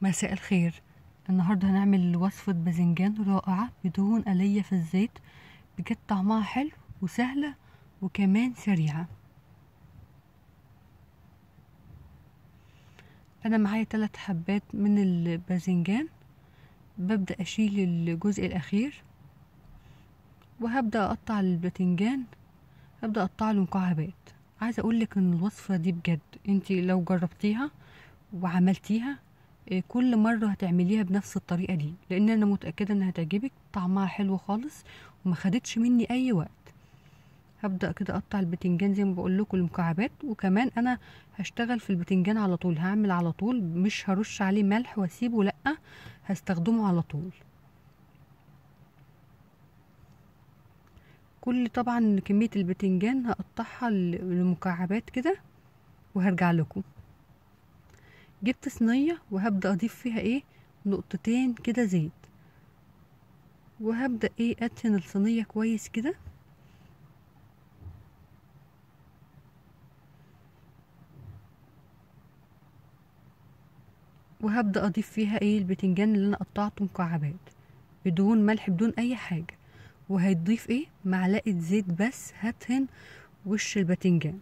مساء الخير. النهارده هنعمل وصفة باذنجان رائعة بدون قلية في الزيت، بجد طعمها حلو وسهلة وكمان سريعة. انا معايا 3 حبات من الباذنجان، ببدأ اشيل الجزء الاخير وهبدأ اقطع الباذنجان، هبدأ اقطع له مكعبات. عايزة اقولك ان الوصفة دي بجد انتي لو جربتيها وعملتيها كل مرة هتعمليها بنفس الطريقة دي، لان انا متأكدة انها هتعجبك. طعمها حلو خالص وما خدتش مني اي وقت. هبدأ كده اقطع البتنجان زي ما بقول لكم المكعبات، وكمان انا هشتغل في البتنجان على طول، هعمل على طول، مش هرش عليه ملح واسيبه، لا هستخدمه على طول. كل طبعا كمية البتنجان هقطعها لمكعبات كده وهرجع لكم. جبت صينية وهبدأ اضيف فيها ايه نقطتين كده زيت، وهبدأ ايه ادهن الصينية كويس كده. وهبدأ اضيف فيها ايه البتنجان اللي انا قطعته مكعبات بدون ملح بدون اي حاجة، وهيضيف ايه معلقة زيت بس هدهن وش البتنجان.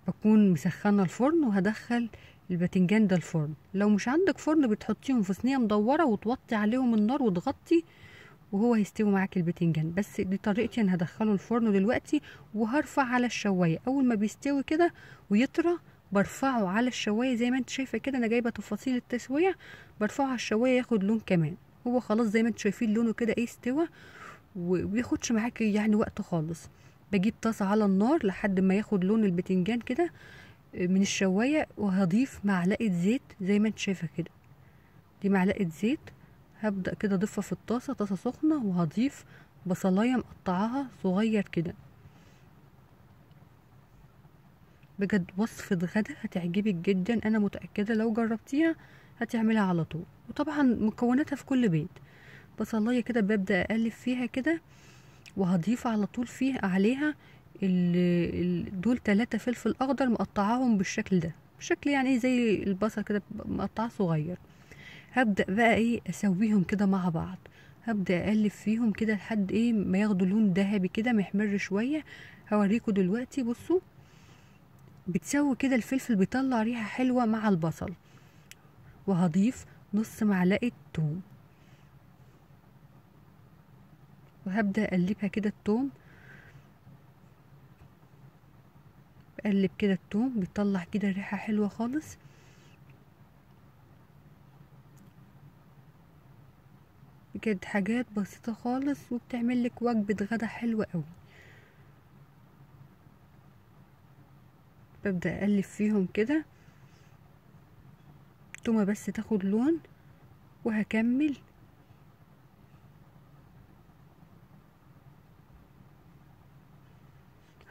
بكون مسخنه الفرن وهدخل البتنجان ده الفرن. لو مش عندك فرن بتحطيهم في صينية مدورة وتوطي عليهم النار وتغطي وهو هيستوي معاك البتنجان، بس دي طريقتي. انا هدخله الفرن دلوقتي وهرفع على الشوايه. اول ما بيستوي كده ويطرى برفعه على الشوايه زي ما انت شايفه كده، انا جايبه تفاصيل التسوية. برفعه على الشوايه ياخد لون كمان. هو خلاص زي ما انتوا شايفين لونه كده ايه استوى، وبياخدش معاك يعني وقت خالص. بجيب طاسه على النار لحد ما ياخد لون البتنجان كده من الشوايه، وهضيف معلقه زيت زي ما انت شايفه كده، دي معلقه زيت. هبدا كده اضيفها في الطاسه، طاسه سخنة، وهضيف بصلايه مقطعاها صغير كده. بجد وصفه غدا هتعجبك جدا، انا متاكدة لو جربتيها هتعملها على طول. وطبعا مكوناتها في كل بيت. بصلايه كده ببدا اقلب فيها كده، وهضيف على طول فيها عليها دول 3 فلفل اخضر مقطعاهم بالشكل ده، بشكل يعني زي البصل كده مقطعه صغير. هبدا بقى ايه اسويهم كده مع بعض، هبدا اقلب فيهم كده لحد ايه ما ياخدوا لون ذهبي كده محمر شوية. هوريكم دلوقتي. بصوا بتسوي كده الفلفل بيطلع ريحه حلوة مع البصل. وهضيف نص معلقه توم، وهبدأ اقلبها كده التوم، بقلب كده التوم بيطلع كده ريحة حلوة خالص. بجد حاجات بسيطة خالص وبتعمل لك وجبة غدا حلوة قوي. ببدأ اقلب فيهم كده التومة بس تاخد لون، وهكمل.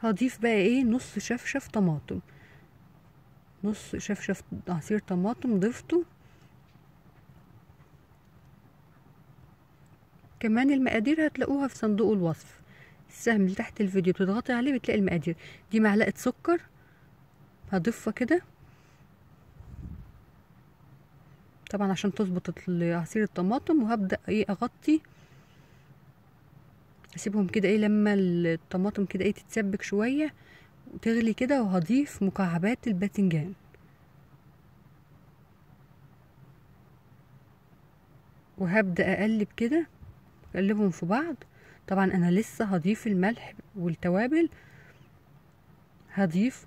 هضيف بقى ايه نص شفشف طماطم، نص شفشف عصير طماطم ضفته. كمان المقادير هتلاقوها في صندوق الوصف، السهم اللي تحت الفيديو بتضغطي عليه بتلاقي المقادير. دي معلقة سكر هضيفها كده طبعا عشان تظبط عصير الطماطم. وهبدأ ايه اغطي، اسيبهم كده ايه لما الطماطم كده ايه تتسبك شوية وتغلي كده. وهضيف مكعبات الباذنجان. وهبدا اقلب كده، اقلبهم في بعض. طبعا انا لسه هضيف الملح والتوابل. هضيف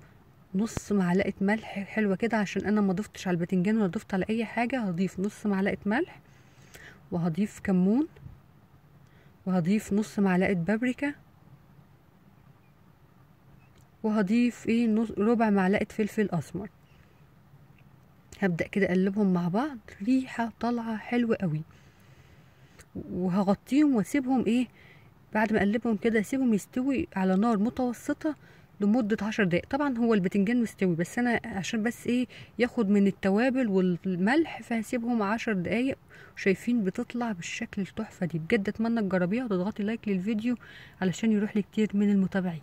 نص معلقه ملح حلوة كده عشان انا ما ضفتش على الباذنجان ولا ضفت على اي حاجة. هضيف نص معلقه ملح، وهضيف كمون، وهضيف نص معلقة بابريكا، وهضيف ايه نص ربع معلقة فلفل اسمر. هبدأ كده اقلبهم مع بعض، ريحة طالعة حلوة قوي. وهغطيهم واسيبهم ايه بعد ما اقلبهم كده اسيبهم يستوي على نار متوسطة لمدة 10 دقايق. طبعا هو البتنجان مستوي، بس انا عشان بس ايه ياخد من التوابل والملح فهسيبهم 10 دقايق. شايفين بتطلع بالشكل التحفة دي. بجد اتمنى تجربيها وتضغطي لايك للفيديو علشان يروح لكتير من المتابعين.